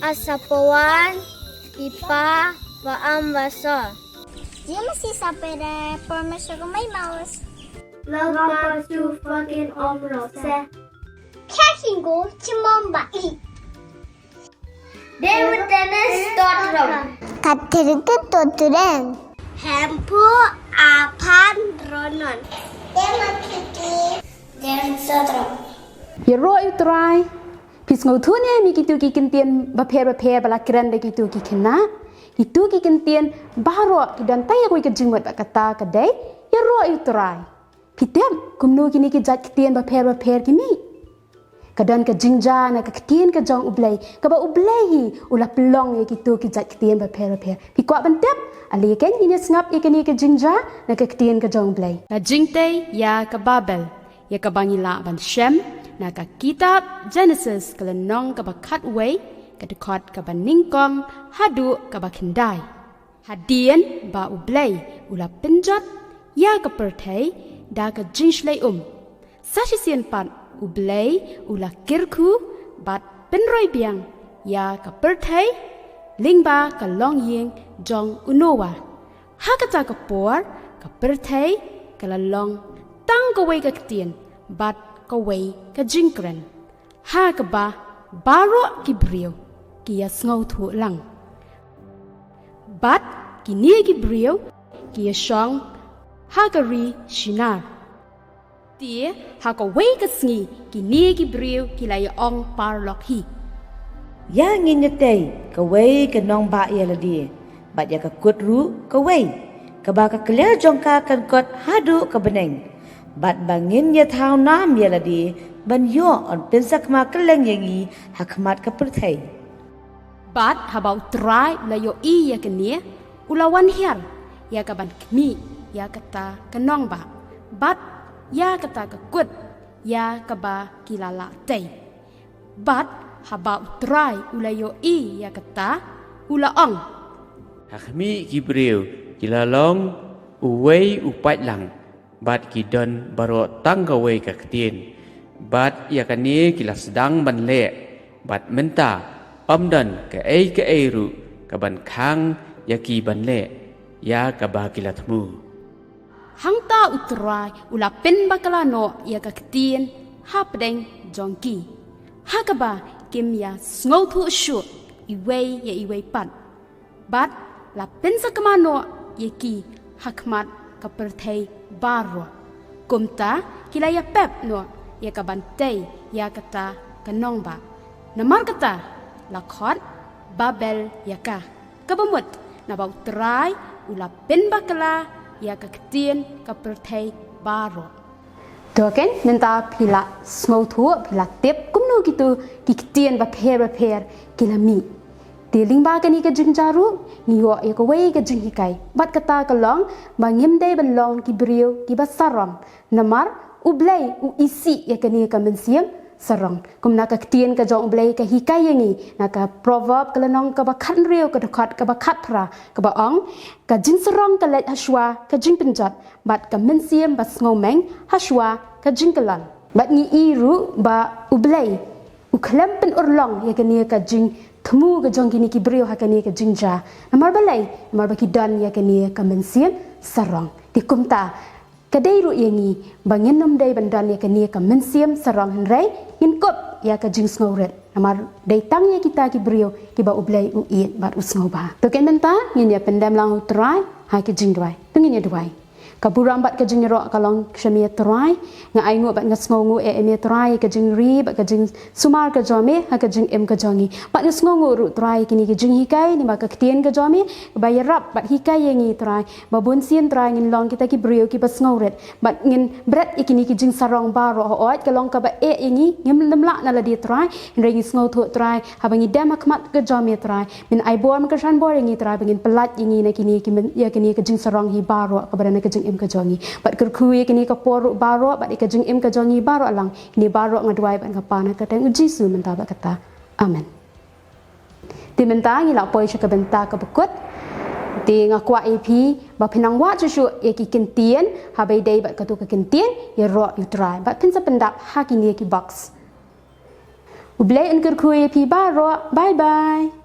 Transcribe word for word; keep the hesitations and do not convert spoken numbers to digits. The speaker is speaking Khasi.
Asa pawan, pipa, ba am ba so. Jimsi sapere, permission ko mai maus. Love too fucking omro se. Kakingo, chimom ba i. David Dennis Totro. Katerika Toturen. Hempu Apan Ronon. David Totro. Ïaroh ïa u Trai. Phi sngewthuh ne em ïa kitu ki kyntien bapher bapher ba la kren da kitu ki khynnah? Kitu ki kyntien baroh ki don tang ïa kawei ka jingmut bad kata ka dei ïaroh ïa u Trai. Phi tip kumno kine ki jait ktien bapher bapher ki mih? Ka don ka jingjia na ka ktien ka jong U Blei, kaba U Blei hi u la pynlong ïa kitu ki jait ktien bapher bapher. Phi kwah ban tip? Ale keiñ ngin ïa sngap ïa kane ka jingjia na ka ktien ka jong U Blei. La jingtei ïa ka Babel, ïa kaba ngi lah ban shem na ka kitab Genesis ka lynnong kaba khatwei, ka dkhot kaba nyngkong haduh kaba khyndai. Hadien ba U Blei u la pynjot ïa ka pyrthei da ka jingshlei um, sa shisien pat U Blei u la kyrkhu bad pynroi biang ïa ka pyrthei lyngba ka longïing jong u Noah. Ha kata ka por ka pyrthei ka la long tang kawei ka ktien bad kawei ka jingkren, ha kaba baroh ki briew ki ïa sngewthuh lang. Bad kine ki briew ki ïa shong ha ka ri Shinar. Te ha kawei ka sngi kine ki briew ki la ïa ong paralok hi: Ïa ngin ïa tei kawei ka nongbah ïa lade, bad ïa ka kut ruh kawei, kaba ka kliar jong ka kan kot haduh ka bneng, bad ba ngin ïa thaw nam ïa lade ban ïoh yn pynsakma kylleng ïa ngi ha khmat ka pyrthei. Bad haba U Trai u la ïohi ïa kane, u la wan hiar ïa ka ban khmih ïa kata ka nongbah, bad ïa kata ka kut ïa kaba ki la lah tei. Bad haba U Trai u la ïohi ïa kata, u la ong: Ha khmih ki briew ki la long uwei u paidlang, bad ki don baroh tang kawei ka ktien, bad ïa kane ki la sdang ban leh, bad mynta ym don kaei kaei ruh ka ban khang ïa ki ban leh ïa kaba ki la thmu. Hangta U Trai u la pynbakla noh ïa ka ktien hapdeng jong ki, ha kaba kim ïa sngewthuh shuh iwei ïa iwei pat, bad la pynsakma noh ïa ki ha khmat ka pyrthei baroh. Kumta ki la ïa pep noh ïa ka ban tei ïa kata ka nongbah. Namar kata la khot Babel ïa ka, kaba mut naba U Trai u la pynbakla ïa ka ktien ka pyrthei baroh. To keiñ, mynta phi la sngewthuh, phi la tip kumno kitu ki ktien bapher bapher ki la mih. Te lyngba kane ka jingjia ruh ngi ïoh ïa kawei ka jinghikai, bad kata ka long ba ngim dei ban long ki briew kiba sarong. Namar U Blei u isih ïa kane ka mynsiem sarong. Kumba ka ktien ka jong U Blei ka hikai ïa ngi na ka Proverb ka lynnong kaba khathynriew ka dkhot kaba khatphra, kaba ong: Ka jingsarong ka leit hashwa ka jingpynjot, bad ka mynsiem ba sngewmeng hashwa ka jingkyllon. Bad ngi i ruh ba U Blei u khlem pynurlong ïa kane ka jingthmu ka jong kine ki briew ha kane ka jingjia. Namar balei? Namar ba ki don ïa kane ka mynsiem sarong. Te kumta ka dei ruh ïa ngi ba ngin ym dei ban don ïa kane ka mynsiem sarong, hynrei ngin kup ïa ka jingsngewrit. Namar dei tang ïa kita ki briew kiba U Blei u ïeit bad u sngewbha. To keiñ mynta ngin ïa pyndem lang ha U Trai ha ka jingduwai. To ngin ïa duwai. Ka burom bad ka jingïaroh ka long sha me Trai. Nga ainguh bad nga sngewnguh ïa me Trai, ka jingri bad ka jingsumar ka jong me ha ka jingim ka jong ngi. Bad nga sngewnguh ruh Trai kine ki jinghikai, namar ka ktien ka jong me ba ïarap bad hikai ïa ngi Trai, ba bunsien Trai ngin long kita ki briew kiba sngewrit, bad ngin bret ïa kine ki jingsarong baroh. Hooid ka long kaba eh ïa ngi, ngim lem lah na lade Trai, hynrei ngi sngewthuh Trai, haba ngi dem ha khmat ka jong me Trai, men ai bor, men kyrshan bor ïa ngi Trai, ba ngin pyllait ïa ngi na kine ki men, ïa kine ka jingsarong hi baroh kaba don ha ka jingim ka jong ngi. Bad kyrkhu ïa kine ka por ruh baroh, bad ïa ka jingim ka jong ngi baroh lang. Kine baroh nga duwai bad nga pan ha ka kyrteng U Jisu mynta bad kata. Amen. Te mynta ngi la poi sha ka bynta kaba kut. Te nga kwah ïa phi ba phin nang wad shuh shuh ïa ki kyntien, haba ïadei bad kato ka kyntien ïaroh ïa U Trai. Bad phin sa pyndap ha kine ki box. U Blei un kyrkhu ïa phi baroh. Bye bye.